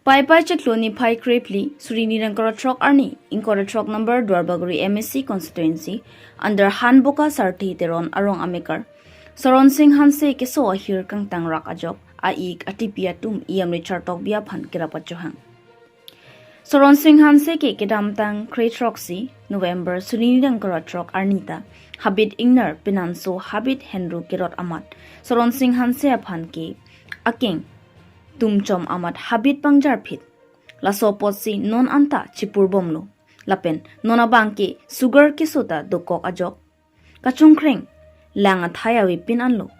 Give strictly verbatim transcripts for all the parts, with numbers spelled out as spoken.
Paipai chiklo niphai krephli, suri hini ingkoi ra throk arni, ingkoi ra throk number Duarbagori M A C constituency, under Hanboka Sarthe Teron arong amekar Soron Singh Hanse keso ahir kangtangrak ajok, a-ik atipi atum E M Richard Tokbi aphan kerap achohang. Soron Singh Hanse ke kedamtang kre throksi November suri hini ingkoi ra throk arni ta habit ingnar penanso habit henru kerot amat Soron Singh Hanse aphan ke akeng tumchom amat habit pangjarphit. Laso apotsi non anta chipurbomlo. Lapen non abang ke sugar keso ta dokok ajok, kachongkreng lang athai avepin anlo.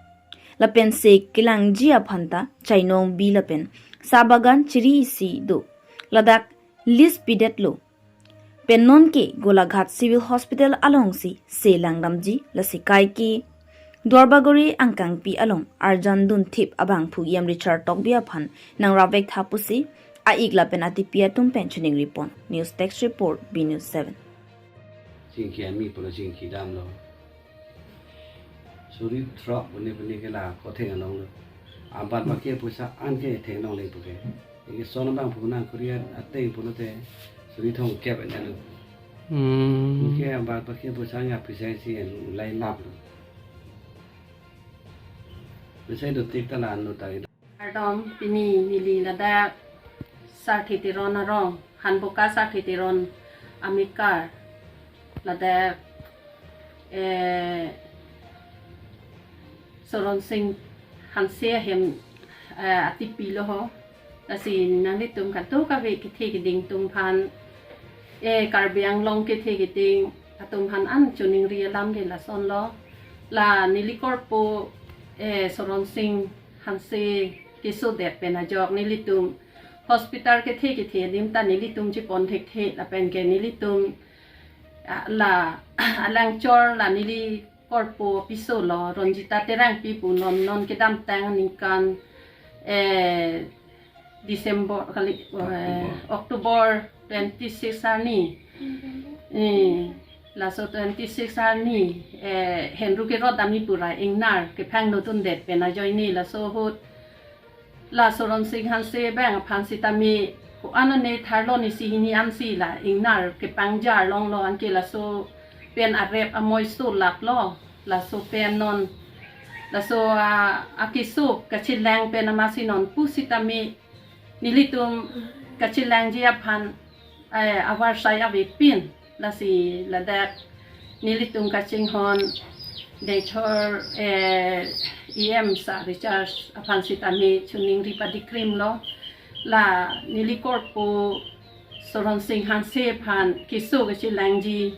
Lapen se kelangji aphan ta chainong bi lapen sa bagan chiri isi do. Ladak lease pidetlo. Pen non ke Golaghat Civil Hospital alongsi se langdamji, lasi kaike Duarbagori angkangpi along arjan dunthip abangphu E M Richard Tokbi aphan nangrap vek tha pusi a-ik lapen atipi atum pen choningri pon. News Desk Report, B News seven. Chingki ami pulo chingki damlo. Suri throk pune pune ke la kotheng along lo. Abat baki pusa an ke theng nong le puke. Ini sono bang puna kurian ateng puno te suri thongkep ena lo. Hmm. Ke abat baki pusa nga pisa si lai lap lo. Bisa do tik ta la anu ta. Kardom, pini neli ladak Sarthe Teron arong, Hanboka Sarthe Teron amekar, ladak, eh, Soron Singh Hanse ahem, eh, atipi lo ho. Lasi nanglitum kadokave kethe keding atum aphan, eh, Karbi Anglong kethe keding atum aphan an choningri alam ke lason lo. La neli korpo, eh, Soron Singh Hanse kesodet pen ajok nelitum hospital kethe kethe adim ta nelitum chepon thekthe lapen ke nelitum, ah, la alangchor la neli korpo piso lo Ronjita Terangpi pu non non kedamtang ningkan, eh, December kali, eh, October. October twenty-six arni. Eh, laso twenty-six arni, eh, henru kerot ami pura ingnar kephang nutun det pen ajoine laso ahut la Soron Singh Hanse bang aphan sitame ko-an ane tharlo ni si hini ansi la ingnar kepangjar longlo anke laso pen arep amoi so lap lo, laso pen non laso a, akeso kachelang pen amasi non pusitame nelitum kachelangji aphan, eh, avarsai avepin. Lasi ladak nelitum kachinghon dechor, eh, E M sar Richard aphan sitame choningri padikrim lo. La neli korpo Soron Singh Hanse aphan keso kachelangji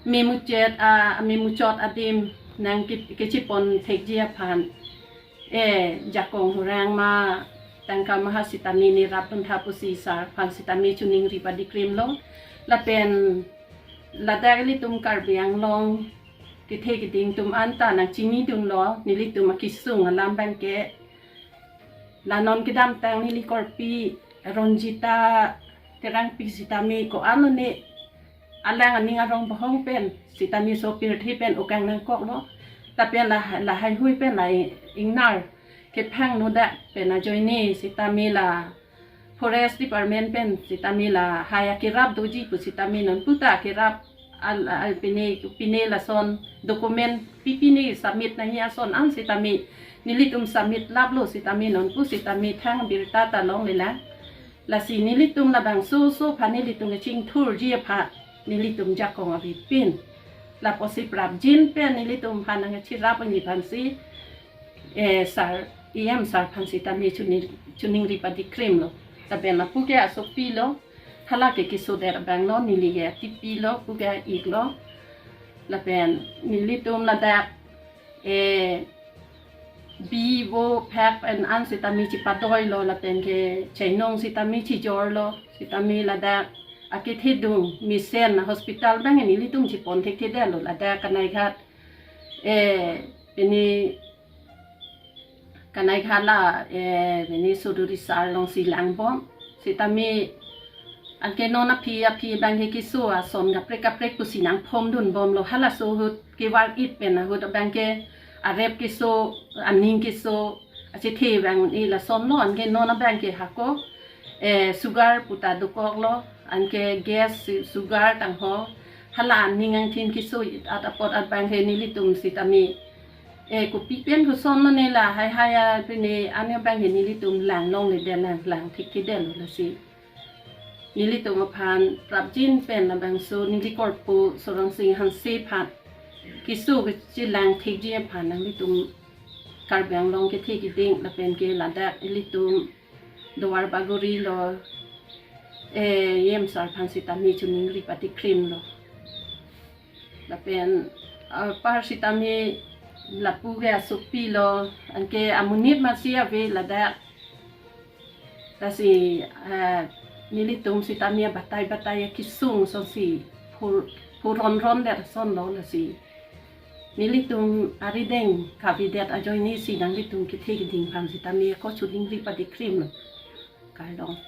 memuchot a, memuchot adim nang ke, kechepon thekji aphan, eh, jakong hurang ma tangka maha sitame nerap duntha pusi sar aphan sitame choningri padikrim lo. Lapen ladak ilitum Karbi Anglong kethe keding atum anta nangchinidun lo, nelitum akesung alam abang ke. La non kedamtang neli korpi Ronjita Terangpi sitame ko-an ane alang aning arong bohong pen sitame sopirthe pen okang nangkok lo. Lapen la, lahai hui pen la ingnar kephang nodak pen ajoine sitame la Forest Department pen sitame lahai akerap doji pu sitame nonputa akerap al, al pine, pine lason document pi pine submit nangji ason an sitame nelitum submit laplo sitame nonpu sitame thang birta ta longlelang. Lasi nelitum labangso so aphan nelitum kachingthurji aphan nelitum jakong avepin. Lapusi prapjin pen nelitum aphan nangcherap nangji aphansi, eh, sar, E M sar aphan sitame choningri padikrim lo. Lapen lapu ke asopi lo, hala ke kesodet abang lo, neli ke atipi lo, pu ke a-ik lo. Lapen nelitum ladak, eh, bi vo phak pen an sitame chepadoi lo, lapen ke chainong sitame chejor lo, sitame ladak akethedung mesen hospital abang nelitum chepon thekthedet lo, ladak Kanaighat, eh, pine Kanaighat la, eh, pine Suduri sar alongsi langbom. Sitame anke non aphi aphi abang ke keso ason kaprek kaprek pusi nangphomdunbomlo, halaso ahut kevar-it pen ahut abang ke arep keso, aning keso, achethe abang e lason lo, anke non abang ke hako, eh, sugar puta dokoklo, anke gas, su-, sugar tangho, hala aning angthin keso it-at apot abang he nelitum sitame, eh, kopi pen koson mane lahai hai a pine ane abang he nelitum lang longledet, lang lang thekthedetlo lasi. Nelitum aphan prapjin pen labangso neli korpo Soron Sing Hanse aphan keso kechelang thekji aphan nanglitum Karbi Anglong kethe keding lapen ke ladak ilitum Duar Bagori lo, eh, E M sir aphan sitame choningri patikremlo. Lapen, ah, par sitame lapu ke asopilo, anke amonit masi ave ladak. Lasi, ah, nelitum sitame batai batai kesung sonsi phur, phurronrondet asonlo lasi. Nelitum arideng kavedet ajoine si nanglitum kethe keding aphan sitame ako choningri patikremlo. Kardom.